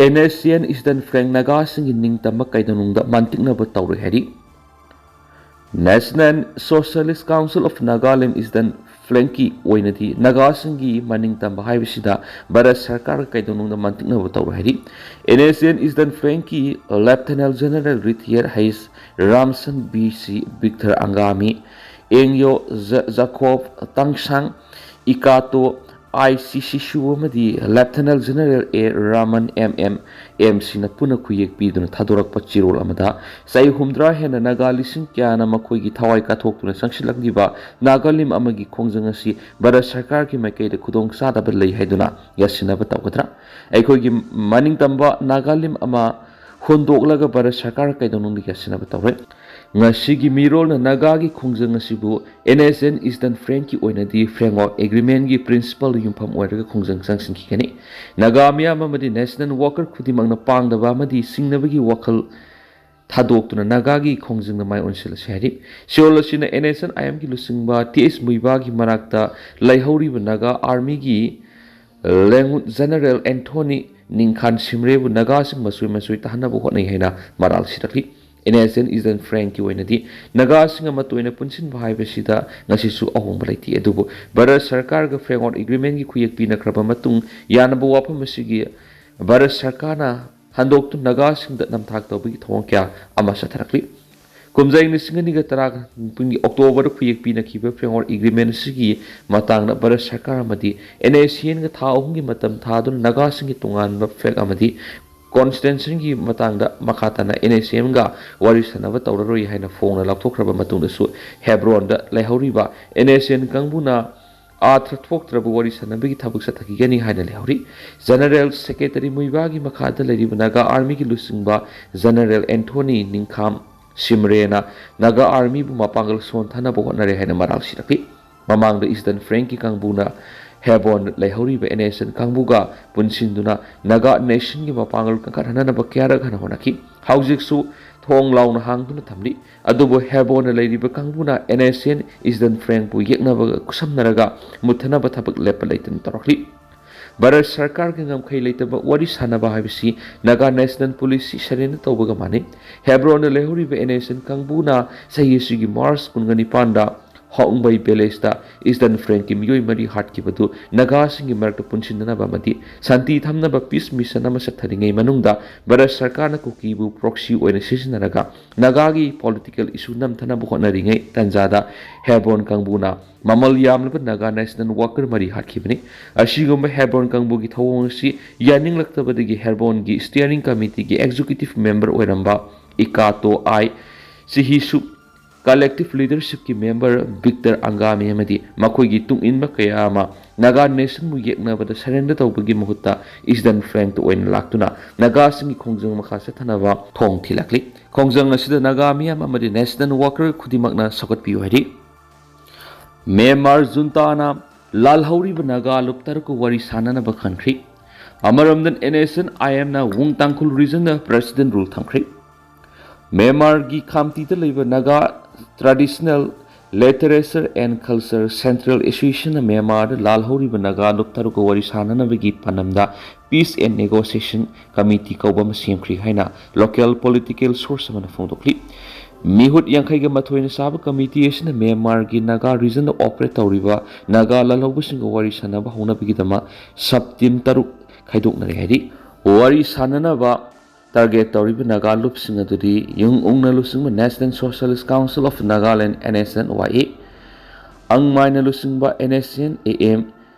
And S C N eastern ꯐ꯭ꯂꯦꯡ ꯅꯥꯒꯥꯁꯤꯡꯒꯤ ꯅꯤꯡꯇꯝꯕ ꯀꯩꯗꯧꯅꯨꯡꯗ ꯃꯟꯇꯤꯛꯅꯕ ꯇꯧꯔꯣꯏ ꯍꯥꯏꯔꯤ꯫ National Socialist Council of Nagaland Eastern Flankꯀꯤ ꯑꯣꯏꯅꯗꯤ ꯅꯥꯒꯥꯁꯤꯡꯒꯤ ꯃꯅꯤꯡ ꯇꯝꯕ ꯍꯥꯏꯕꯁꯤꯗ ꯚꯥꯔꯠ ꯁꯔꯀꯥꯔꯒ ꯀꯩꯗꯧꯅꯨꯡꯗ ꯃꯟꯇꯤꯛꯅꯕ ꯇꯧꯔꯣꯏ ꯍꯥꯏꯔꯤ꯫ N S C N eastern ꯐ꯭ꯂꯦꯡꯀꯤ ꯂꯦꯐꯇꯤꯅꯦꯟ ꯖꯦꯅꯔꯦꯜ ꯔꯤꯇꯤꯌꯔ ꯍꯩꯁ ꯔꯥꯝꯁꯟ ꯕꯤ ꯁꯤ ꯕꯤꯛꯊꯔ ꯑꯪꯒꯥꯃꯤ, ꯑꯦꯡꯌꯣ ꯖ-, ꯖꯥꯈꯣꯕ ꯇꯥꯡꯁꯥꯡ, ꯏꯀꯥꯇꯣ ꯑꯥꯏ ꯁꯤ ꯁꯤꯁꯨ ꯑꯃꯗꯤ ꯂꯦꯐꯇꯤꯅꯦꯟ ꯖꯦꯅꯔꯦꯜ ꯑꯦ ꯔꯥꯃꯟ ꯑꯦꯝ ꯑꯦꯝ ꯑꯦꯝ ꯁꯤꯅ ꯄꯨꯟꯅ ꯈꯨꯌꯦꯛ ꯄꯤꯗꯨꯅ ꯊꯥꯗꯣꯔꯛꯄ ꯆꯦꯔꯣꯜ ꯑꯃꯗ, ꯆꯍꯤ ꯍꯨꯝꯗ꯭ꯔꯥ ꯍꯦꯟꯅ ꯅꯥꯒꯥ ꯂꯤꯁꯤꯡ ꯀꯌꯥꯅ ꯃꯈꯣꯏꯒꯤ ꯊꯋꯥꯏ ꯀꯠꯊꯣꯛꯇꯨꯅ ꯆꯪꯁꯤꯜꯂꯛꯂꯤꯕ ꯅꯥꯒꯥꯂꯤꯝ ꯑꯃꯒꯤ ꯈꯣꯡꯖꯪ ꯑꯁꯤ ꯚꯥꯔꯠ ꯁꯔꯀꯥꯔꯒꯤ ꯃꯥꯏꯀꯩꯗ ꯈꯨꯗꯣꯡ ꯆꯥꯗꯕ ꯂꯩ ꯍꯥꯏꯗꯨꯅ ꯌꯥꯁꯤꯟꯅꯕ ꯇꯧꯒꯗ꯭ꯔꯥ? ꯑꯩꯈꯣꯏꯒꯤ ꯃꯅꯤꯡ ꯇꯝꯕ ꯅꯥꯒꯥꯂꯤꯝ ꯑꯃ ꯍꯨꯟꯗꯣꯛꯂꯒ ꯚꯥꯔꯠ ꯁꯔꯀꯥꯔꯒ ꯀꯩꯗꯧꯅꯨꯡꯗ ꯌꯥꯁꯤꯟꯅꯕ ꯇꯧꯔꯣꯏ꯫ ꯉꯁꯤꯒꯤ ꯃꯤꯔꯣꯜꯅ ꯅꯥꯒꯥꯒꯤ ꯈꯣꯡꯖꯪ ꯑꯁꯤꯕꯨ and S C N eastern ꯐ꯭ꯂꯦꯡꯀꯤ ꯑꯣꯏꯅꯗꯤ ꯐ꯭ꯔꯦꯝꯋꯥꯔꯛ ꯑꯦꯒ꯭ꯔꯤꯃꯦꯟꯒꯤ ꯄ꯭ꯔꯤꯟꯁꯤꯄꯜꯗ ꯌꯨꯝꯐꯝ ꯑꯣꯏꯔꯒ ꯈꯣꯡꯖꯪ ꯆꯪꯁꯤꯟꯈꯤꯒꯅꯤ꯫ ꯅꯥꯒꯥ ꯃꯤꯌꯥꯝ ꯑꯃꯗꯤ ꯅꯦꯁꯅꯦꯜ ꯋꯥꯔꯀꯔ ꯈꯨꯗꯤꯡꯃꯛꯅ ꯄꯥꯡꯗꯕ ꯑꯃꯗꯤ ꯁꯤꯡꯅꯕꯒꯤ ꯋꯥꯈꯜ ꯊꯥꯗꯣꯛꯇꯨꯅ ꯅꯥꯒꯥꯒꯤ ꯈꯣꯡꯖꯪꯗ ꯃꯥꯏ ꯑꯣꯟꯁꯤꯜꯂꯁꯤ ꯍꯥꯏꯔꯤ꯫ ꯁꯤꯑꯣꯜ ꯑꯁꯤꯅ ꯑꯦꯟ ꯑꯦꯁ ꯑꯦꯟ ꯑꯥꯏ ꯑꯦꯝꯒꯤ ꯂꯨꯆꯤꯡꯕ ꯇꯤ ꯑꯦꯁ ꯃꯨꯏꯕꯥꯒꯤ ꯃꯅꯥꯛꯇ ꯂꯩꯍꯧꯔꯤꯕ ꯅꯥꯒꯥ ꯑꯥꯔꯃꯤꯒꯤ ꯂꯦꯡꯉꯨꯠ ꯖꯦꯅꯔꯦꯜ ꯑꯦꯟꯊꯣꯅꯤ ꯅꯤꯡꯈꯥꯟ ꯁꯤꯝꯔꯦꯕꯨ ꯅꯥꯒꯥꯁꯤꯡ ꯃꯆꯣꯏ ꯃꯆꯣꯏ ꯇꯥꯍꯟꯅꯕ ꯍꯣꯠꯅꯩ ꯍꯥꯏꯅ ꯃꯔꯥꯜ ꯁꯤꯔꯛꯂꯤ꯫ And S C N eastern ꯐ꯭ꯂꯦꯡꯀꯤ ꯑꯣꯏꯅꯗꯤ ꯅꯥꯒꯥꯁꯤꯡ ꯑꯃꯠꯇ ꯑꯣꯏꯅ ꯄꯨꯟꯁꯤꯟꯕ ꯍꯥꯏꯕꯁꯤꯗ ꯉꯁꯤꯁꯨ ꯑꯍꯣꯡꯕ ꯂꯩꯇꯦ꯫ ꯑꯗꯨꯕꯨ ꯚꯥꯔꯠ ꯁꯔꯀꯥꯔꯒ ꯐ꯭ꯔꯦꯝꯋꯥꯔꯛ ꯑꯦꯒ꯭ꯔꯤꯃꯦꯟꯒꯤ ꯈꯨꯌꯦꯛ ꯄꯤꯅꯈ꯭ꯔꯕ ꯃꯇꯨꯡ ꯌꯥꯅꯕ ꯋꯥꯐꯝ ꯑꯁꯤꯒꯤ ꯚꯥꯔꯠ ꯁꯔꯀꯥꯔꯅ ꯍꯟꯗꯣꯛꯇꯨꯅ ꯅꯥꯒꯥꯁꯤꯡꯗ ꯅꯝꯊꯥꯛ ꯇꯧꯕꯒꯤ ꯊꯧꯑꯣꯡ ꯀꯌꯥ ꯑꯃ ꯆꯠꯊꯔꯛꯂꯤ꯫ ꯀꯨꯝꯖꯥ ꯂꯤꯁꯤꯡ ꯑꯅꯤꯒ ꯇꯔꯥ ꯀꯨꯟꯒꯤ ꯑꯣꯛꯇꯣꯕꯔꯗ ꯈꯨꯌꯦꯛ ꯄꯤꯅꯈꯤꯕ ꯐ꯭ꯔꯦꯝꯋꯥꯔꯛ ꯑꯦꯒ꯭ꯔꯤꯃꯦꯟ ꯑꯁꯤꯒꯤ ꯃꯇꯥꯡꯗ ꯚꯥꯔꯠ ꯁꯔꯀꯥꯔ ꯑꯃꯗꯤ ꯑꯦꯟ ꯑꯦꯁ ꯁꯤ ꯑꯦꯟꯒ ꯊꯥ ꯑꯍꯨꯝꯒꯤ ꯃꯇꯝ ꯊꯥꯗꯨꯅ ꯅꯥꯒꯥꯁꯤꯡꯒꯤ ꯇꯣꯉꯥꯟꯕ ꯐ꯭ꯂꯦꯒ ꯑꯃꯗꯤ ꯀꯣꯟꯁꯇꯤꯇ꯭ꯌꯨꯁꯟꯒꯤ ꯃꯇꯥꯡꯗ ꯃꯈꯥ ꯇꯥꯅ ꯑꯦꯟ ꯑꯦꯁ ꯁꯤ ꯑꯦꯟꯒ ꯋꯥꯔꯤ ꯁꯥꯟꯅꯕ ꯇꯧꯔꯔꯣꯏ ꯍꯥꯏꯅ ꯐꯣꯡꯅ ꯂꯥꯎꯊꯣꯛꯈ꯭ꯔꯕ ꯃꯇꯨꯡꯗꯁꯨ ꯍꯦꯕ꯭ꯔꯣꯟꯗ ꯂꯩꯍꯧꯔꯤꯕ ꯑꯦꯟ ꯑꯦꯁ ꯁꯤ ꯑꯦꯟ ꯀꯥꯡꯕꯨꯅ ꯑꯥꯔꯊ ꯊꯣꯛꯇ꯭ꯔꯕ ꯋꯥꯔꯤ ꯁꯥꯟꯅꯕꯒꯤ ꯊꯕꯛ ꯆꯠꯊꯈꯤꯒꯅꯤ ꯍꯥꯏꯅ ꯂꯩꯍꯧꯔꯤ꯫ ꯖꯦꯅꯔꯦꯜ ꯁꯦꯀ꯭ꯔꯦꯇꯔꯤ ꯃꯨꯏꯕꯥꯒꯤ ꯃꯈꯥꯗ ꯂꯩꯔꯤꯕ ꯅꯥꯒꯥ ꯑꯥꯔꯃꯤꯒꯤ ꯂꯨꯆꯤꯡꯕ ꯖꯦꯅꯔꯦꯜ ꯑꯦꯟꯊꯣꯅꯤ ꯅꯤꯡꯈꯥꯝ ꯁꯤꯝꯔꯦꯅ ꯅꯥꯒꯥ ꯑꯥꯔꯃꯤꯕꯨ ꯃꯄꯥꯡꯒꯜ ꯁꯣꯟꯊꯅꯕ ꯍꯣꯠꯅꯔꯦ ꯍꯥꯏꯅ ꯃꯔꯥꯜ ꯁꯤꯔꯛꯂꯤ꯫ ꯃꯃꯥꯡꯗ ꯏꯁꯇꯔꯟ ꯐ꯭ꯔꯦꯡꯀꯤ ꯀꯥꯡꯕꯨꯅ ꯍꯦꯕꯣꯟ ꯂꯩꯍꯧꯔꯤꯕ ꯑꯦꯟ ꯑꯦꯁ ꯑꯦꯟ ꯀꯥꯡꯕꯨꯒ ꯄꯨꯟꯁꯤꯟꯗꯨꯅ ꯅꯥꯒꯥ ꯅꯦꯁꯟꯒꯤ ꯃꯄꯥꯡꯒꯜ ꯀꯟꯈꯠꯍꯟꯅꯕ ꯀꯌꯥꯔꯛ ꯍꯟꯅ ꯍꯣꯠꯅꯈꯤ꯫ ꯍꯧꯖꯤꯛꯁꯨ ꯊꯣꯡ ꯂꯥꯎꯅ ꯍꯥꯡꯗꯨꯅ ꯊꯝꯂꯤ꯫ ꯑꯗꯨꯕꯨ ꯍꯦꯕꯣꯟꯅ ꯂꯩꯔꯤꯕ ꯀꯥꯡꯕꯨꯅ ꯑꯦꯟ ꯑꯦꯁ ꯑꯦꯟ ꯏꯁꯇꯔꯟ ꯐ꯭ꯔꯦꯡꯕꯨ ꯌꯦꯛꯅꯕꯒ ꯈꯨꯠꯁꯝꯅꯔꯒ ꯃꯨꯠꯊꯅꯕ ꯊꯕꯛ ꯂꯦꯞꯄ ꯂꯩꯇꯅ ꯇꯧꯔꯛꯂꯤ꯫ ꯚꯥꯔꯠ ꯁꯔꯀꯥꯔꯒ ꯉꯝꯈꯩ ꯂꯩꯇꯕ ꯋꯥꯔꯤ ꯁꯥꯟꯅꯕ ꯍꯥꯏꯕꯁꯤ ꯅꯥꯒꯥ ꯅꯦꯁꯅꯦꯜ ꯄꯨꯂꯤꯁꯁꯤ ꯁꯔꯦꯟꯗꯔ ꯇꯧꯕꯒ ꯃꯥꯟꯅꯩ꯫ ꯍꯦꯕ꯭ꯔꯣꯟꯗ ꯂꯩꯍꯧꯔꯤꯕ ꯑꯦꯟ ꯑꯦꯁ ꯑꯦꯟ ꯀꯥꯡꯕꯨꯅ ꯆꯍꯤ ꯑꯁꯤꯒꯤ ꯃꯥꯔꯆ ꯀꯨꯟꯒ ꯅꯤꯄꯥꯟꯗ ꯍꯣꯡꯕꯩ ꯚꯤꯂꯦꯖꯇ ꯏꯁꯇꯔꯟ ꯐ꯭ꯔꯦꯡꯀꯤ ꯃꯤꯑꯣꯏ ꯃꯔꯤ ꯍꯥꯠꯈꯤꯕꯗꯨ ꯅꯥꯒꯥꯁꯤꯡꯒꯤ ꯃꯔꯛꯇ ꯄꯨꯟꯁꯤꯟꯅꯅꯕ ꯑꯃꯗꯤ ꯁꯥꯟꯇꯤ ꯊꯝꯅꯕ ꯄꯤꯁ ꯃꯤꯁꯟ ꯑꯃ ꯆꯠꯊꯔꯤꯉꯩ ꯃꯅꯨꯡꯗ ꯚꯥꯔꯠ ꯁꯔꯀꯥꯔꯅ ꯀꯨꯀꯤꯕꯨ ꯄ꯭ꯔꯣꯛꯁꯤ ꯑꯣꯏꯅ ꯁꯤꯖꯤꯟꯅꯔꯒ ꯅꯥꯒꯥꯒꯤ ꯄꯣꯂꯤꯇꯤꯀꯦꯜ ꯏꯁꯨ ꯅꯝꯊꯅꯕ ꯍꯣꯠꯅꯔꯤꯉꯩ ꯇꯥꯟꯖꯥꯗ ꯍꯦꯕ꯭ꯔꯣꯟ ꯀꯥꯡꯕꯨꯅ ꯃꯃꯜ ꯌꯥꯝꯂꯕ ꯅꯥꯒꯥ ꯅꯦꯁꯅꯦꯜ ꯋꯥꯀꯔ ꯃꯔꯤ ꯍꯥꯠꯈꯤꯕꯅꯤ꯫ ꯑꯁꯤꯒꯨꯝꯕ ꯍꯦꯕ꯭ꯔꯣꯟ ꯀꯥꯡꯕꯨꯒꯤ ꯊꯧꯑꯣꯡ ꯑꯁꯤ ꯌꯥꯅꯤꯡꯂꯛꯇꯕꯗꯒꯤ ꯍꯦꯕ꯭ꯔꯣꯟꯒꯤ ꯁ꯭ꯇꯤꯌꯔꯤꯡ ꯀꯃꯤꯇꯤꯒꯤ ꯑꯦꯛꯖꯤꯀ꯭ꯌꯨꯇꯤꯚ ꯃꯦꯝꯕꯔ ꯑꯣꯏꯔꯝꯕ ꯏꯀꯥꯇꯣ ꯑꯥꯏ ꯁꯤꯍꯤꯁꯨ ꯀꯂꯦꯛꯇꯤꯚ ꯂꯤꯗꯔꯁꯤꯞꯀꯤ ꯃꯦꯝꯕꯔ ꯚꯤꯛꯇꯔ ꯑꯪꯒꯥꯃꯤ ꯑꯃꯗꯤ ꯃꯈꯣꯏꯒꯤ ꯇꯨꯡꯏꯟꯕ ꯀꯌꯥ ꯑꯃ ꯅꯥꯒꯥ ꯅꯦꯁꯟꯕꯨ ꯌꯦꯛꯅꯕꯗ ꯁꯔꯦꯟꯗꯔ ꯇꯧꯕꯒꯤ ꯃꯍꯨꯠꯇ ꯏꯁꯇꯔꯟ ꯐ꯭ꯔꯦꯡꯇ ꯑꯣꯏꯅ ꯂꯥꯛꯇꯨꯅ ꯅꯥꯒꯥꯁꯤꯡꯒꯤ ꯈꯣꯡꯖꯪ ꯃꯈꯥ ꯆꯠꯊꯅꯕ ꯊꯣꯡ ꯊꯤꯜꯂꯛꯂꯤ꯫ ꯈꯣꯡꯖꯪ ꯑꯁꯤꯗ ꯅꯥꯒꯥ ꯃꯤꯌꯥꯝ ꯑꯃꯗꯤ ꯅꯦꯁꯅꯦꯜ ꯋꯥꯀꯔ ꯈꯨꯗꯤꯡꯃꯛꯅ ꯁꯧꯒꯠꯄꯤꯌꯨ ꯍꯥꯏꯔꯤ꯫ ꯃ꯭ꯌꯥꯟꯃꯥꯔ ꯖꯨꯟꯇꯥꯅ ꯂꯥꯜꯍꯧꯔꯤꯕ ꯅꯥꯒꯥ ꯂꯨꯞ ꯇꯔꯨꯛꯀ ꯋꯥꯔꯤ ꯁꯥꯟꯅꯅꯕ ꯈꯟꯈ꯭ꯔꯤ꯫ ꯑꯃꯔꯣꯝꯗ ꯑꯦꯟ ꯑꯦꯁ ꯑꯦꯟ ꯑꯥꯏ ꯑꯦꯝꯅ ꯋꯨꯡ ꯇꯥꯡꯈꯨꯜ ꯔꯤꯖꯟꯗ ꯄ꯭ꯔꯦꯁꯤꯗꯦꯟ ꯔꯨꯜ ꯊꯝꯈ꯭ꯔꯤ꯫ ꯃ꯭ꯌꯥꯟꯃꯥꯔꯒꯤ ꯈꯥꯝꯇꯤꯗ ꯂꯩꯕ Naga traditional literature and culture central ꯑꯦꯁꯣꯁꯤꯌꯦꯁꯟꯅ ꯃ꯭ꯌꯥꯟꯃꯥꯔꯗ ꯂꯥꯜꯍꯧꯔꯤꯕ ꯅꯥꯒꯥ ꯂꯨꯞ ꯇꯔꯨꯛꯀ ꯋꯥꯔꯤ ꯁꯥꯟꯅꯅꯕꯒꯤ ꯄꯥꯟꯗꯝꯗ ꯄꯤꯁ ꯑꯦꯟ ꯅꯦꯒꯣꯁꯤꯌꯦꯁꯟ ꯀꯃꯤꯇꯤ ꯀꯧꯕ ꯑꯃ ꯁꯦꯝꯈ꯭ꯔꯤ ꯍꯥꯏꯅ ꯂꯣꯀꯦꯜ ꯄꯣꯂꯤꯇꯤꯀꯦꯜ ꯁꯣꯔꯁ ꯑꯃꯅ ꯐꯣꯡꯗꯣꯛꯂꯤ꯫ ꯃꯤꯍꯨꯠ ꯌꯥꯡꯈꯩꯒ ꯃꯥꯊꯣꯏꯅ ꯁꯥꯕ ꯀꯃꯤꯇꯤ ꯑꯁꯤꯅ ꯃ꯭ꯌꯥꯟꯃꯥꯔꯒꯤ ꯅꯥꯒꯥ ꯔꯤꯖꯟꯗ ꯑꯣꯄꯔꯦꯠ ꯇꯧꯔꯤꯕ ꯅꯥꯒꯥ ꯂꯥꯜꯍꯧꯕꯁꯤꯡꯒ ꯋꯥꯔꯤ ꯁꯥꯟꯅꯕ ꯍꯧꯅꯕꯒꯤꯗꯃꯛ ꯁꯕ ꯇꯤꯝ ꯇꯔꯨꯛ ꯈꯥꯏꯗꯣꯛꯅꯔꯦ ꯍꯥꯏꯔꯤ꯫ ꯋꯥꯔꯤ ꯁꯥꯟꯅꯅꯕ ꯇꯥꯔꯒꯦꯠ ꯇꯧꯔꯤꯕ ꯅꯥꯒꯥ ꯂꯨꯞꯁꯤꯡ ꯑꯗꯨꯗꯤ ꯌꯨꯡ ꯎꯪꯅ ꯂꯨꯆꯤꯡꯕ national socialist council of Nagalim, N S N Y A, ꯑꯪꯃꯥꯏꯅ ꯂꯨꯆꯤꯡꯕ N S N A M,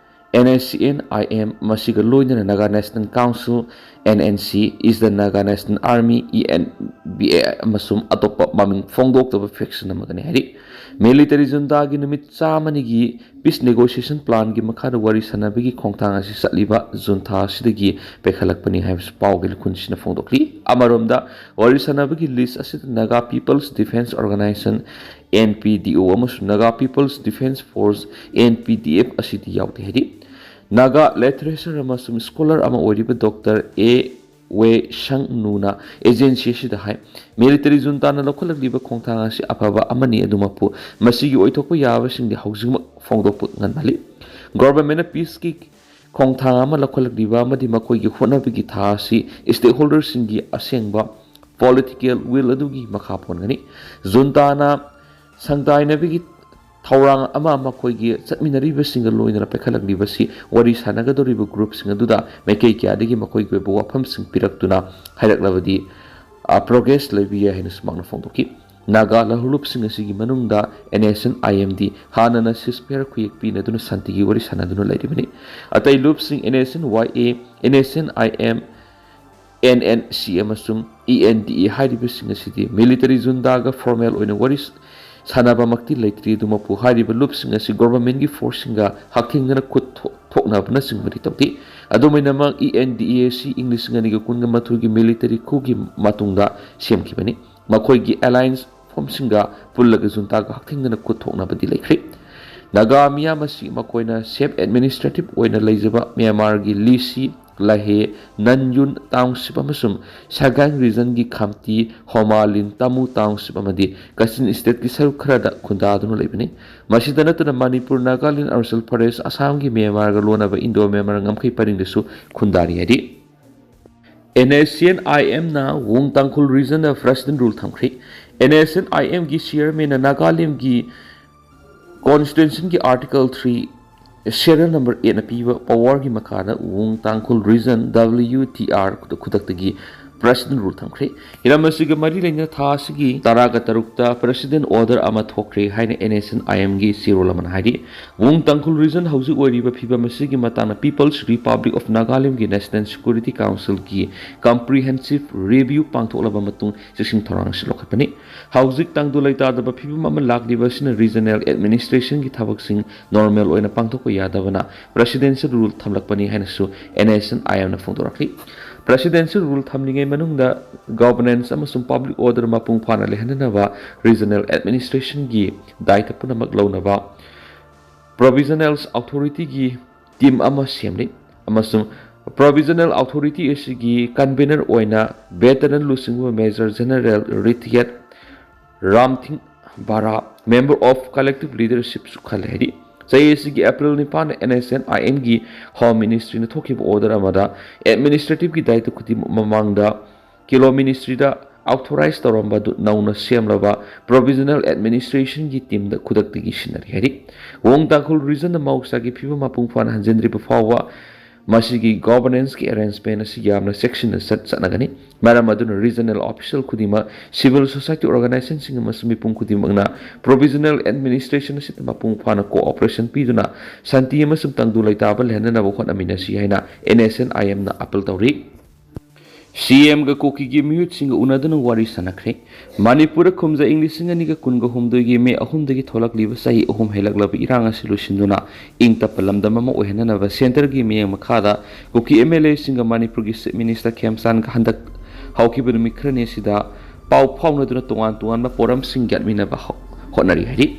N S C N I M, ꯃꯁꯤꯒ ꯂꯣꯏꯅꯅ Naga national council, N N C, Eastern Naga National Army, E N B A, ꯑꯃꯁꯨꯡ ꯑꯇꯣꯞꯄ ꯃꯃꯤꯡ ꯐꯣꯡꯗꯣꯛꯇꯕ faction ꯑꯃꯒꯅꯤ ꯍꯥꯏꯔꯤ꯫ Military juntaꯒꯤ ꯅꯨꯃꯤꯠ ꯆꯥꯝꯃꯅꯤꯒꯤ peace negotiation planꯒꯤ ꯃꯈꯥꯗ ꯋꯥꯔꯤ ꯁꯥꯟꯅꯕꯒꯤ ꯈꯣꯡꯊꯥꯡ ꯑꯁꯤ ꯆꯠꯂꯤꯕ junta ꯑꯁꯤꯗꯒꯤ ꯄꯥꯏꯈꯠꯂꯛꯄꯅꯤ ꯍꯥꯏꯕꯁꯨ ꯄꯥꯎꯒꯤ ꯂꯤꯈꯨꯟꯁꯤꯅ ꯐꯣꯡꯗꯣꯛꯂꯤ꯫ ꯑꯃꯔꯣꯝꯗ, ꯋꯥꯔꯤ ꯁꯥꯟꯅꯕꯒꯤ list ꯑꯁꯤꯗ Naga People's Defence Organisation, N P D O, ꯑꯃꯁꯨꯡ Naga People's Defence Force, N P D F, ꯑꯁꯤꯗꯤ ꯌꯥꯎꯗꯦ ꯍꯥꯏꯔꯤ꯫ Naga literature ꯑꯃꯁꯨꯡ scholar ꯑꯃ ꯑꯣꯏꯔꯤꯕ Doctor A ꯋꯦ ꯁꯪ ꯅꯨꯅ agency ꯑꯁꯤꯗ ꯍꯥꯏ, Military juntaꯅ ꯂꯧꯈꯠꯂꯛꯂꯤꯕ ꯈꯣꯡꯊꯥꯡ ꯑꯁꯤ ꯑꯐꯕ ꯑꯃꯅꯤ, ꯑꯗꯨꯃꯛꯄꯨ ꯃꯁꯤꯒꯤ ꯑꯣꯏꯊꯣꯛꯄ ꯌꯥꯕꯁꯤꯡꯗꯤ ꯍꯧꯖꯤꯛꯃꯛ ꯐꯣꯡꯗꯣꯛꯄ ꯉꯟꯃꯜꯂꯤ꯫ Governmentꯅ peaceꯀꯤ ꯈꯣꯡꯊꯥꯡ ꯑꯃ ꯂꯧꯈꯠꯂꯛꯂꯤꯕ ꯑꯃꯗꯤ ꯃꯈꯣꯏꯒꯤ ꯍꯣꯠꯅꯕꯒꯤ ꯊꯥꯛ ꯑꯁꯤ stakeholderꯁꯤꯡꯒꯤ ꯑꯁꯦꯡꯕ political will ꯑꯗꯨꯒꯤ ꯃꯈꯥ ꯄꯣꯟꯒꯅꯤ꯫ Juntaꯅ ꯁꯪꯗꯥꯏꯅꯕꯒꯤ ꯊꯧꯔꯥꯡ ꯑꯃ ꯃꯈꯣꯏꯒꯤ ꯆꯠꯃꯤꯟꯅꯔꯤꯕꯁꯤꯡꯒ ꯂꯣꯏꯅꯅ ꯄꯥꯏꯈꯠꯂꯛꯂꯤꯕꯁꯤ ꯋꯥꯔꯤ ꯁꯥꯟꯅꯒꯗꯧꯔꯤꯕ groupꯁꯤꯡ ꯑꯗꯨꯗ ꯃꯥꯏꯀꯩ ꯀꯌꯥꯗꯒꯤ ꯃꯈꯣꯏꯒꯤ ꯑꯣꯏꯕ ꯋꯥꯐꯝꯁꯤꯡ ꯄꯤꯔꯛꯇꯨꯅ ꯍꯥꯏꯔꯛꯂꯕꯗꯤ, ꯑ, progress ꯂꯩꯕ ꯌꯥꯏ ꯍꯥꯏꯅꯁꯨ ꯃꯍꯥꯛꯅ ꯐꯣꯡꯗꯣꯛꯈꯤ꯫ Naga ꯂꯍꯧꯂꯨꯞꯁꯤꯡ ꯑꯁꯤꯒꯤ ꯃꯅꯨꯡꯗ N S N I M ꯗꯤ ꯍꯥꯟꯅꯅ ceasefire ꯈꯨꯌꯦꯛ ꯄꯤꯅꯗꯨꯅ ꯁꯥꯟꯇꯤꯒꯤ ꯋꯥꯔꯤ ꯁꯥꯟꯅꯗꯨꯅ ꯂꯩꯔꯤꯕꯅꯤ꯫ ꯑꯇꯩ ꯂꯨꯞꯁꯤꯡ N S N Y A, N S N I M, N N C ꯑꯃꯁꯨꯡ E N D A ꯍꯥꯏꯔꯤꯕꯁꯤꯡ ꯑꯁꯤꯗꯤ military juntaꯒ formal ꯑꯣꯏꯅ ꯋꯥꯔꯤ ꯁꯥꯟꯅꯕꯃꯛꯇꯤ ꯂꯩꯇ꯭ꯔꯤ, ꯑꯗꯨꯃꯛꯄꯨ ꯍꯥꯏꯔꯤꯕ ꯂꯨꯞꯁꯤꯡ ꯑꯁꯤ governmentꯀꯤ forceꯁꯤꯡꯒ ꯍꯛꯊꯦꯡꯅꯅ ꯈꯨꯠ ꯊꯣꯛ-, ꯊꯣꯛꯅꯕꯅꯆꯤꯡꯕꯗꯤ ꯇꯧꯗꯦ꯫ ꯑꯗꯨꯝ ꯑꯣꯏꯅꯃꯛ, E N D A ꯑꯁꯤ ꯏꯪ ꯂꯤꯁꯤꯡ ꯑꯅꯤꯒ ꯀꯨꯟꯒ ꯃꯥꯊꯣꯏꯒꯤ military coupꯀꯤ ꯃꯇꯨꯡꯗ ꯁꯦꯝꯈꯤꯕꯅꯤ꯫ ꯃꯈꯣꯏꯒꯤ alliance forceꯁꯤꯡꯒ ꯄꯨꯜꯂꯒ juntaꯒ ꯍꯛꯊꯦꯡꯅꯅ ꯈꯨꯠ ꯊꯣꯛꯅꯕꯗꯤ ꯂꯩꯈ꯭ꯔꯦ꯫ Naga ꯃꯤꯌꯥꯝ ꯑꯁꯤ ꯃꯈꯣꯏꯅ self administrative ꯑꯣꯏꯅ ꯂꯩꯖꯕ ꯃ꯭ꯌꯥꯟꯃꯥꯔꯒꯤ ꯂꯤꯁꯤ, ꯂꯥꯍꯦ, ꯅꯟꯌꯨꯟ township ꯑꯃꯁꯨꯡ Sagaing regionꯒꯤ ꯈꯥꯝꯇꯤ, ꯍꯣꯃꯥꯂꯤꯟ, ꯇꯥꯃꯨ township ꯑꯃꯗꯤ ꯀꯥꯆꯤꯟ stateꯀꯤ ꯁꯔꯨꯛ ꯈꯔꯗ ꯈꯨꯟꯗꯥꯗꯨꯅ ꯂꯩꯕꯅꯤ꯫ ꯃꯁꯤꯗ ꯅꯠꯇꯅ ꯃꯅꯤꯄꯨꯔ, ꯅꯥꯒꯥꯂꯦꯟ, ꯑꯔꯨꯅꯥꯆꯜ ꯄ꯭ꯔꯗꯦꯁ, ꯑꯁꯥꯝꯒꯤ ꯃ꯭ꯌꯥꯟꯃꯥꯔꯒ ꯂꯣꯟꯅꯕ Indo-Myanmar ꯉꯝꯈꯩ ꯄꯔꯤꯡꯗꯁꯨ ꯈꯨꯟꯗꯥꯔꯤ ꯍꯥꯏꯔꯤ꯫ N S C N I Mꯅ Wung Tangkhul regionꯗ president rule ꯊꯝꯈ꯭ꯔꯦ꯫ N S C N I Mꯒꯤ chairmanꯅ ꯅꯥꯒꯥꯂꯦꯟꯒꯤ constitutionꯒꯤ article three, serial number eightꯅ ꯄꯤꯕ powerꯒꯤ ꯃꯈꯥꯗ Wung Tangkhul region, W T R, ꯈꯨꯗꯛꯇꯒꯤ President Rule ꯊꯝꯈ꯭ꯔꯦ꯫ ꯍꯤꯔꯝ ꯑꯁꯤꯒ ꯃꯔꯤ ꯂꯩꯅꯅ ꯊꯥ ꯑꯁꯤꯒꯤ ꯇꯔꯥꯒ ꯇꯔꯨꯛꯇ President Order ꯑꯃ ꯊꯣꯛꯈ꯭ꯔꯦ ꯍꯥꯏꯅ N S N I M ꯒꯤ ꯆꯦꯔꯣꯜ ꯑꯃꯅ ꯍꯥꯏꯔꯤ꯫ ꯋꯨꯡ ꯇꯥꯡꯈꯨꯜ Region ꯍꯧꯖꯤꯛ ꯑꯣꯏꯔꯤꯕ ꯐꯤꯕꯝ ꯑꯁꯤꯒꯤ ꯃꯇꯥꯡꯗ People's Republic of Nagaland ꯒꯤ National Security Council ꯒꯤ Comprehensive Review ꯄꯥꯡꯊꯣꯛꯂꯕ ꯃꯇꯨꯡ ꯆꯦꯛꯁꯤꯟ ꯊꯧꯔꯥꯡ ꯑꯁꯤ ꯂꯧꯈꯠꯄꯅꯤ꯫ ꯍꯧꯖꯤꯛ ꯇꯪꯗꯨ ꯂꯩꯇꯥꯗꯕ ꯐꯤꯕꯝ ꯑꯃ ꯂꯥꯛꯂꯤꯕ ꯑꯁꯤꯅ Regional Administration ꯒꯤ ꯊꯕꯛꯁꯤꯡ normal ꯑꯣꯏꯅ ꯄꯥꯡꯊꯣꯛꯄ ꯌꯥꯗꯕꯅ Presidential Rule ꯊꯝꯂꯛꯄꯅꯤ ꯍꯥꯏꯅꯁꯨ N S N I M ꯅ ꯐꯣꯡꯗꯣꯔꯛꯂꯤ꯫ Presidential Rule ꯊꯝꯂꯤꯉꯩ ꯃꯅꯨꯡꯗ governance ꯑꯃꯁꯨꯡ public order ꯃꯄꯨꯡ ꯐꯥꯅ ꯂꯩꯍꯟꯅꯅꯕ Regional Administration ꯒꯤ ꯗꯥꯏꯇ ꯄꯨꯝꯅꯃꯛ ꯂꯧꯅꯕ Provisional Authority ꯒꯤ team ꯑꯃ ꯁꯦꯝꯂꯤ, ꯑꯃꯁꯨꯡ Provisional Authority ꯑꯁꯤꯒꯤ convener ꯑꯣꯏꯅ Veteran ꯂꯨꯆꯤꯡꯕ Major General Retired ꯔꯥꯝꯊꯤꯡ Bara, Member of Collective Leadership ꯁꯨ ꯈꯜꯂꯦ ꯍꯥꯏꯔꯤ꯫ ꯆꯍꯤ ꯑꯁꯤꯒꯤ April ꯅꯤꯄꯥꯟꯗ N S N I M ꯒꯤ Home Ministry ꯅ ꯊꯣꯛꯈꯤꯕ order ꯑꯃꯗ administrative ꯒꯤ ꯗꯥꯏꯇ ꯈꯨꯗꯤꯡꯃꯛ ꯃꯃꯥꯡꯗ ꯀꯤꯂꯣ Ministry ꯗ authorize ꯇꯧꯔꯝꯕ ꯑꯗꯨ ꯅꯧꯅ ꯁꯦꯝꯂꯕ Provisional Administration ꯒꯤ team ꯗ ꯈꯨꯗꯛꯇꯒꯤ ꯁꯤꯟꯅꯔꯤ ꯍꯥꯏꯔꯤ꯫ ꯋꯣꯡ ꯇꯥꯡꯈꯨꯜ Region ꯗ ꯃꯍꯧꯁꯥꯒꯤ ꯐꯤꯕꯝ ꯃꯄꯨꯡ ꯐꯥꯅ ꯍꯟꯖꯤꯟꯗ꯭ꯔꯤꯕ ꯐꯥꯎꯕ ꯃꯁꯤꯒꯤ governance ꯀꯤ arrangement ꯑꯁꯤ ꯌꯥꯝꯅ ꯆꯦꯛꯁꯤꯟꯅ ꯆꯠ-, ꯆꯠꯅꯒꯅꯤ꯫ ꯃꯔꯝ ꯑꯗꯨꯅ Regional Official ꯈꯨꯗꯤꯡꯃꯛ, Civil Society Organization ꯁꯤꯡ ꯑꯃꯁꯨꯡ ꯃꯤꯄꯨꯝ ꯈꯨꯗꯤꯡꯃꯛꯅ Provisional Administration ꯑꯁꯤꯗ ꯃꯄꯨꯡ ꯐꯥꯅ cooperation ꯄꯤꯗꯨꯅ ꯁꯥꯟꯇꯤ ꯑꯃꯁꯨꯡ ꯇꯪꯗꯨ ꯂꯩꯇꯥꯕ ꯂꯩꯍꯟꯅꯅꯕ ꯍꯣꯠꯅꯃꯤꯟꯅꯁꯤ ꯍꯥꯏꯅ N S N I M ꯅ appeal ꯇꯧꯔꯤ꯫ C M ꯒ ꯀꯨꯀꯤꯒꯤ ꯃꯤꯍꯨꯠꯁꯤꯡꯒ ꯎꯅꯗꯨꯅ ꯋꯥꯔꯤ ꯁꯥꯟꯅꯈ꯭ꯔꯦ꯫ ꯃꯅꯤꯄꯨꯔꯗ ꯀꯨꯝꯖꯥ ꯏꯪ ꯂꯤꯁꯤꯡ ꯑꯅꯤꯒ ꯀꯨꯟꯒ ꯍꯨꯝꯗꯣꯏꯒꯤ May ꯑꯍꯨꯝꯗꯒꯤ ꯊꯣꯛꯂꯛꯂꯤꯕ ꯆꯍꯤ ꯑꯍꯨꯝ ꯍꯦꯜꯂꯛꯂꯕ ꯏꯔꯥꯡ ꯑꯁꯤ ꯂꯣꯏꯁꯤꯟꯗꯨꯅ ꯏꯪ ꯇꯞꯄ ꯂꯝꯗꯝ ꯑꯃ ꯑꯣꯏꯍꯟꯅꯅꯕ centre ꯒꯤ ꯃꯤꯠꯌꯦꯡ ꯃꯈꯥꯗ ꯀꯨꯀꯤ M L A ꯁꯤꯡꯒ ꯃꯅꯤꯄꯨꯔꯒꯤ Chief Minister ꯈꯦꯝꯆꯥꯟꯒ ꯍꯟꯗꯛ ꯍꯧꯈꯤꯕ ꯅꯨꯃꯤꯠ ꯈꯔꯅꯤ ꯑꯁꯤꯗ ꯄꯥꯎ ꯐꯥꯎꯅꯗꯨꯅ ꯇꯣꯉꯥꯟ ꯇꯣꯉꯥꯟꯕ ꯄꯣꯔꯝꯁꯤꯡ ꯌꯥꯠꯃꯤꯟꯅꯕ ꯍꯧ-, ꯍꯣꯠꯅꯔꯤ ꯍꯥꯏꯔꯤ꯫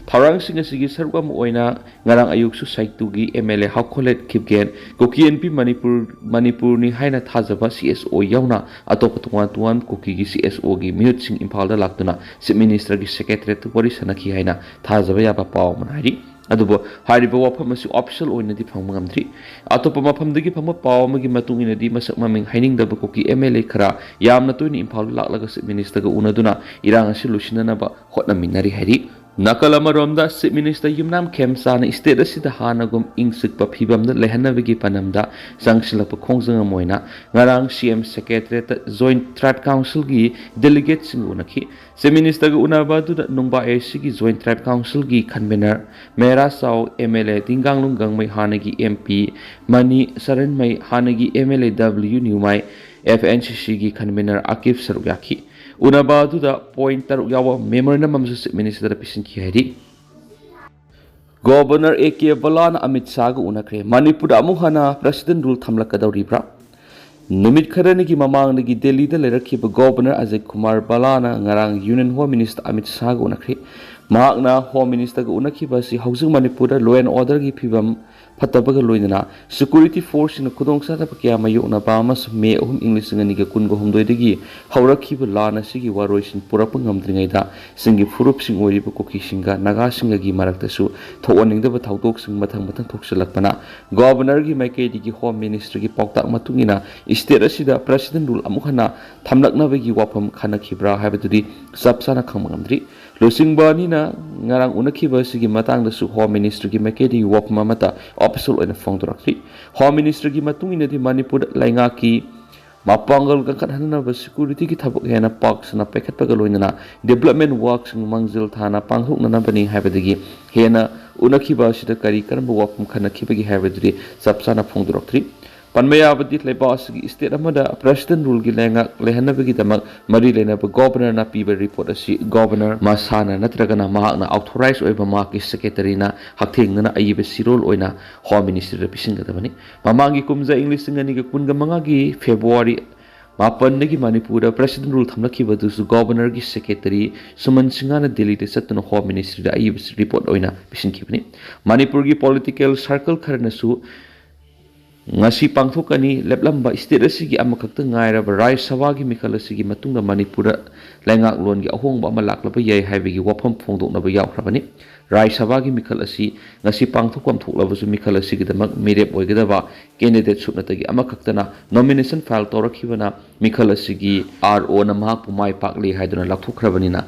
ꯊꯧꯔꯥꯡꯁꯤꯡ ꯑꯁꯤꯒꯤ ꯁꯔꯨꯛ ꯑꯃ ꯑꯣꯏꯅ ꯉꯔꯥꯡ ꯑꯌꯨꯛꯁꯨ ꯁꯥꯏꯇꯨꯒꯤ M L A Haokholet Kipgen, Kuki N P Manipur, ꯃꯅꯤꯄꯨꯔꯅꯤ ꯍꯥꯏꯅ ꯊꯥꯖꯕ C S O ꯌꯥꯎꯅ ꯑꯇꯣꯞꯄ ꯇꯣꯉꯥꯟ ꯇꯣꯉꯥꯟꯕ ꯀꯨꯀꯤꯒꯤ C S O ꯒꯤ ꯃꯤꯍꯨꯠꯁꯤꯡ ꯏꯝꯐꯥꯜꯗ ꯂꯥꯛꯇꯨꯅ Chief Minister ꯒꯤ Secretariat ꯇ ꯋꯥꯔꯤ ꯁꯥꯟꯅꯈꯤ ꯍꯥꯏꯅ ꯊꯥꯖꯕ ꯌꯥꯕ ꯄꯥꯎ ꯑꯃꯅ ꯍꯥꯏꯔꯤ꯫ ꯑꯗꯨꯕꯨ ꯍꯥꯏꯔꯤꯕ ꯋꯥꯐꯝ ꯑꯁꯤ official ꯑꯣꯏꯅꯗꯤ ꯐꯪꯕ ꯉꯝꯗ꯭ꯔꯤ꯫ ꯑꯇꯣꯞꯄ ꯃꯐꯝꯗꯒꯤ ꯐꯪꯕ ꯄꯥꯎ ꯑꯃꯒꯤ ꯃꯇꯨꯡ ꯏꯟꯅꯗꯤ ꯃꯁꯛ ꯃꯃꯤꯡ ꯍꯥꯏꯅꯤꯡꯗꯕ ꯀꯨꯀꯤ M L A ꯈꯔ ꯌꯥꯝꯅ ꯇꯣꯏꯅ ꯏꯝꯐꯥꯜꯗ ꯂꯥꯛꯂꯒ Chief Minister ꯒ ꯎꯅꯗꯨꯅ ꯏꯔꯥꯡ ꯑꯁꯤ ꯂꯣꯏꯁꯤꯟꯅꯅꯕ ꯍꯣꯠꯅꯃꯤꯟꯅꯔꯤ ꯍꯥꯏꯔꯤ꯫ ꯅꯥꯀꯜ ꯑꯃꯔꯣꯝꯗ, Chief Minister ꯌꯨꯝꯅꯥꯝ ꯈꯦꯝꯆꯥꯅ state ꯑꯁꯤꯗ ꯍꯥꯟꯅꯒꯨꯝ ꯏꯪ ꯆꯤꯛꯄ ꯐꯤꯕꯝꯗ ꯂꯩꯍꯟꯅꯕꯒꯤ ꯄꯥꯟꯗꯝꯗ ꯆꯪꯁꯤꯜꯂꯛꯄ ꯈꯣꯡꯖꯪ ꯑꯃ ꯑꯣꯏꯅ ꯉꯔꯥꯡ C M Secretariat Joint Tribe Councilꯒꯤ delegateꯁꯤꯡꯒ ꯎꯅꯈꯤ꯫ Chief Ministerꯒ ꯎꯅꯕ ꯑꯗꯨꯗ ꯅꯨꯡꯕꯥ ACꯒꯤ Joint Tribe Councilꯒꯤ convener ꯃꯦꯔꯥ ꯆꯥꯎ, MLA ꯇꯤꯡꯒꯥꯡꯂꯨꯡ ꯒꯥꯡꯃꯩ ꯍꯥꯟꯅꯒꯤ MP ꯃꯅꯤ ꯁꯔꯟꯃꯩ ꯍꯥꯟꯅꯒꯤ MLA W ꯅ꯭ꯌꯨꯃꯥꯏ, FNCCꯒꯤ convener ꯑꯀꯤꯞ ꯁꯔꯨꯛ ꯌꯥꯈꯤ꯫ ꯎꯅꯕ ꯑꯗꯨꯗ point ꯇꯔꯨꯛ ꯌꯥꯎꯕ memorandum ꯑꯃꯁꯨ Chief Ministerꯗ ꯄꯤꯁꯤꯟꯈꯤ ꯍꯥꯏꯔꯤ꯫ Governor A K ꯕꯂꯥꯅ Amit ꯁꯥꯍꯒ ꯎꯅꯈ꯭ꯔꯦ꯫ ꯃꯅꯤꯄꯨꯔꯗ ꯑꯃꯨꯛ ꯍꯟꯅ President Rule ꯊꯝꯂꯛꯀꯗꯧꯔꯤꯕ꯭ꯔꯥ? ꯅꯨꯃꯤꯠ ꯈꯔꯅꯤꯒꯤ ꯃꯃꯥꯡꯗꯒꯤ ꯗꯦꯜꯂꯤꯗ ꯂꯩꯔꯛꯈꯤꯕ Governor ꯑꯖꯌ ꯀꯨꯃꯥꯔ ꯕꯂꯥꯅ ꯉꯔꯥꯡ Union Home Minister ꯑꯃꯤꯠ ꯁꯥꯍꯒ ꯎꯅꯈ꯭ꯔꯦ꯫ ꯃꯍꯥꯛꯅ Home Ministerꯒ ꯎꯅꯈꯤꯕ ꯑꯁꯤ ꯍꯧꯖꯤꯛ ꯃꯅꯤꯄꯨꯔꯗ law and orderꯒꯤ ꯐꯤꯕꯝ ꯐꯠꯇꯕꯒ ꯂꯣꯏꯅꯅ security forceꯁꯤꯡꯅ ꯈꯨꯗꯣꯡꯆꯥꯗꯕ ꯀꯌꯥ ꯃꯥꯌꯣꯛꯅꯕ ꯑꯃꯁꯨꯡ ꯃꯦ ꯑꯍꯨꯝ, ꯏꯪ ꯂꯤꯁꯤꯡ ꯑꯅꯤꯒ ꯀꯨꯟꯒ ꯍꯨꯝꯗꯣꯏꯗꯒꯤ ꯍꯧꯔꯛꯈꯤꯕ ꯂꯥꯟ ꯑꯁꯤꯒꯤ ꯋꯥꯔꯣꯏꯁꯤꯟ ꯄꯨꯔꯛꯄ ꯉꯝꯗ꯭ꯔꯤꯉꯩꯗ ꯆꯤꯡꯒꯤ ꯐꯨꯔꯨꯞꯁꯤꯡ ꯑꯣꯏꯔꯤꯕ ꯀꯨꯀꯤꯁꯤꯡꯒ ꯅꯥꯒꯥꯁꯤꯡꯒꯒꯤ ꯃꯔꯛꯇꯁꯨ ꯊꯣꯛꯍꯟꯅꯤꯡꯗꯕ ꯊꯧꯗꯣꯛꯁꯤꯡ ꯃꯊꯪ ꯃꯊꯪ ꯊꯣꯛꯆꯤꯜꯂꯛꯄꯅ Governorꯒꯤ ꯃꯥꯏꯀꯩꯗꯒꯤ Home Ministerꯒꯤ ꯄꯥꯎꯇꯥꯛ ꯃꯇꯨꯡ ꯏꯟꯅ state ꯑꯁꯤꯗ President Rule ꯑꯃꯨꯛ ꯍꯟꯅ ꯊꯝꯂꯛꯅꯕꯒꯤ ꯋꯥꯐꯝ ꯈꯟꯅꯈꯤꯕ꯭ꯔꯥ ꯍꯥꯏꯕꯗꯨꯗꯤ ꯆꯞ ꯆꯥꯅ ꯈꯪꯕ ꯉꯝꯗ꯭ꯔꯤ꯫ ꯂꯨꯆꯤꯡꯕ ꯑꯅꯤꯅ ꯉꯔꯥꯡ ꯎꯅꯈꯤꯕ ꯑꯁꯤꯒꯤ ꯃꯇꯥꯡꯗꯁꯨ Home Ministerꯒꯤ ꯃꯥꯏꯀꯩꯗꯒꯤ ꯋꯥꯐꯝ ꯑꯃꯠꯇ official ꯑꯣꯏꯅ ꯐꯣꯡꯗꯣꯔꯛꯇ꯭ꯔꯤ꯫ Home Ministerꯒꯤ ꯃꯇꯨꯡ ꯏꯟꯅꯗꯤ ꯃꯅꯤꯄꯨꯔꯗ ꯂꯩꯉꯥꯛꯀꯤ ꯃꯄꯥꯡꯒꯜ ꯀꯟꯈꯠꯍꯟꯅꯕ securityꯒꯤ ꯊꯕꯛ ꯍꯦꯟꯅ ꯄꯥꯛ ꯁꯟꯅ ꯄꯥꯏꯈꯠꯄꯒ ꯂꯣꯏꯅꯅ development workꯁꯤꯡ ꯃꯥꯡꯖꯤꯜ ꯊꯥꯅ ꯄꯥꯡꯊꯣꯛꯅꯅꯕꯅꯤ ꯍꯥꯏꯕꯗꯒꯤ ꯍꯦꯟꯅ ꯎꯅꯈꯤꯕ ꯑꯁꯤꯗ ꯀꯔꯤ ꯀꯔꯝꯕ ꯋꯥꯐꯝ ꯈꯟꯅꯈꯤꯕꯒꯦ ꯍꯥꯏꯕꯗꯨꯗꯤ ꯆꯞ ꯆꯥꯅ ꯐꯣꯡꯗꯣꯔꯛꯇ꯭ꯔꯤ꯫ ꯄꯟꯕ ꯌꯥꯕꯗꯤ, ꯂꯩꯕꯥꯛ ꯑꯁꯤꯒꯤ state ꯑꯃꯗ President Ruleꯒꯤ ꯂꯩꯉꯥꯛ ꯂꯩꯍꯟꯅꯕꯒꯤꯗꯃꯛ ꯃꯔꯤ ꯂꯩꯅꯕ Governorꯅ ꯄꯤꯕ report ꯑꯁꯤ Governor ꯃꯁꯥꯅ ꯅꯠꯇ꯭ꯔꯒꯅ ꯃꯍꯥꯛꯅ authorize ꯑꯣꯏꯕ ꯃꯍꯥꯛꯀꯤ Secretaryꯅ ꯍꯛꯊꯦꯡꯅꯅ ꯑꯏꯕ ꯆꯦꯔꯣꯜ ꯑꯣꯏꯅ Home Ministerꯗ ꯄꯤꯁꯤꯟꯒꯗꯕꯅꯤ꯫ ꯃꯃꯥꯡꯒꯤ ꯀꯨꯝꯖꯥ ꯏꯪ ꯂꯤꯁꯤꯡ ꯑꯅꯤꯒ ꯀꯨꯟꯒ ꯃꯉꯥꯒꯤ February ꯃꯥꯄꯟꯗꯒꯤ ꯃꯅꯤꯄꯨꯔꯗ President Rule ꯊꯝꯂꯛꯈꯤꯕ ꯑꯗꯨꯁꯨ Governorꯒꯤ Secretary ꯁꯨꯃꯟ ꯁꯤꯡꯍꯅ ꯗꯦꯜꯂꯤꯗ ꯆꯠꯇꯨꯅ Home Ministryꯗ ꯑꯏꯕ report ꯑꯣꯏꯅ ꯄꯤꯁꯤꯟꯈꯤꯕꯅꯤ꯫ ꯃꯅꯤꯄꯨꯔꯒꯤ political circle ꯈꯔꯅꯁꯨ ꯉꯁꯤ ꯄꯥꯡꯊꯣꯛꯀꯅꯤ ꯂꯦꯞꯂꯝꯕ state ꯑꯁꯤꯒꯤ ꯑꯃꯈꯛꯇ ꯉꯥꯏꯔꯕ Rajya Sabhaꯒꯤ ꯃꯤꯈꯜ ꯑꯁꯤꯒꯤ ꯃꯇꯨꯡꯗ ꯃꯅꯤꯄꯨꯔꯗ ꯂꯩꯉꯥꯛꯂꯣꯟꯒꯤ ꯑꯍꯣꯡꯕ ꯑꯃ ꯂꯥꯛꯂꯕ ꯌꯥꯏ ꯍꯥꯏꯕꯒꯤ ꯋꯥꯐꯝ ꯐꯣꯡꯗꯣꯛꯅꯕ ꯌꯥꯎꯈ꯭ꯔꯕꯅꯤ꯫ Rajya Sabhaꯒꯤ ꯃꯤꯈꯜ ꯑꯁꯤ ꯉꯁꯤ ꯄꯥꯡꯊꯣꯛꯐꯝ ꯊꯣꯛꯂꯕꯁꯨ, ꯃꯤꯈꯜ ꯑꯁꯤꯒꯤꯗꯃꯛ ꯃꯤꯔꯦꯞ ꯑꯣꯏꯒꯗꯕ candidate ꯁꯨꯞꯅꯇꯒꯤ ꯑꯃꯈꯛꯇꯅ nomination file ꯇꯧꯔꯛꯈꯤꯕꯅ ꯃꯤꯈꯜ ꯑꯁꯤꯒꯤ ROꯅ ꯃꯍꯥꯛꯄꯨ ꯃꯥꯏ ꯄꯥꯛꯂꯦ ꯍꯥꯏꯗꯨꯅ ꯂꯥꯎꯊꯣꯛꯈ꯭ꯔꯕꯅꯤꯅ,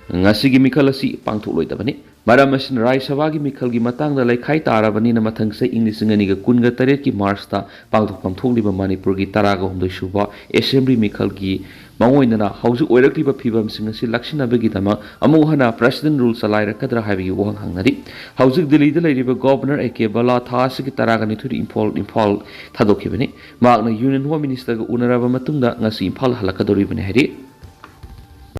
ꯉꯁꯤꯒꯤ ꯃꯤꯈꯜ ꯑꯁꯤ ꯄꯥꯡꯊꯣꯛꯂꯣꯏꯗꯕꯅꯤ꯫ ꯃꯔꯝ ꯑꯁꯤꯅ ꯔꯥꯖ꯭ꯌ ꯁꯚꯥꯒꯤ ꯃꯤꯈꯜꯒꯤ ꯃꯇꯥꯡꯗ ꯂꯩꯈꯥꯏ ꯇꯥꯔꯕꯅꯤꯅ ꯃꯊꯪ ꯆꯍꯤ ꯏꯪ ꯂꯤꯁꯤꯡ ꯑꯅꯤꯒ ꯀꯨꯟꯒ ꯇꯔꯦꯠꯀꯤ ꯃꯥꯔꯆꯇ ꯄꯥꯡꯊꯣꯛꯐꯝ ꯊꯣꯛꯂꯤꯕ ꯃꯅꯤꯄꯨꯔꯒꯤ ꯇꯔꯥꯒ ꯍꯨꯝꯗꯣꯏ ꯁꯨꯕ ꯑꯦꯁꯦꯝꯕ꯭ꯂꯤ ꯃꯤꯈꯜꯒꯤ ꯃꯥꯡꯑꯣꯏꯅꯅ ꯍꯧꯖꯤꯛ ꯑꯣꯏꯔꯛꯂꯤꯕ ꯐꯤꯕꯝꯁꯤꯡ ꯑꯁꯤ ꯂꯥꯛꯁꯤꯟꯅꯕꯒꯤꯗꯃꯛ ꯑꯃꯨꯛ ꯍꯟꯅ ꯄ꯭ꯔꯦꯁꯤꯗꯦꯟ ꯔꯨꯜ ꯆꯂꯥꯏꯔꯛꯀꯗ꯭ꯔꯥ ꯍꯥꯏꯕꯒꯤ ꯋꯥꯍꯪ ꯍꯪꯅꯔꯤ꯫ ꯍꯧꯖꯤꯛ ꯗꯤꯜꯂꯤꯗ ꯂꯩꯔꯤꯕ ꯒꯣꯚꯔꯅꯔ ꯑꯦ ꯀꯦ ꯕꯂꯥ ꯊꯥ ꯑꯁꯤꯒꯤ ꯇꯔꯥꯒ ꯅꯤꯊꯣꯏꯗ ꯏꯝꯐꯥꯜ, ꯏꯝꯐꯥꯜ ꯊꯥꯗꯣꯛꯈꯤꯕꯅꯤ꯫ ꯃꯍꯥꯛꯅ ꯌꯨꯅꯤꯌꯟ ꯍꯣꯝ ꯃꯤꯅꯤꯁꯇꯔꯒ ꯎꯅꯔꯕ ꯃꯇꯨꯡꯗ ꯉꯁꯤ ꯏꯝꯐꯥꯜ ꯍꯜꯂꯛꯀꯗꯧꯔꯤꯕꯅꯤ ꯍꯥꯏꯔꯤ꯫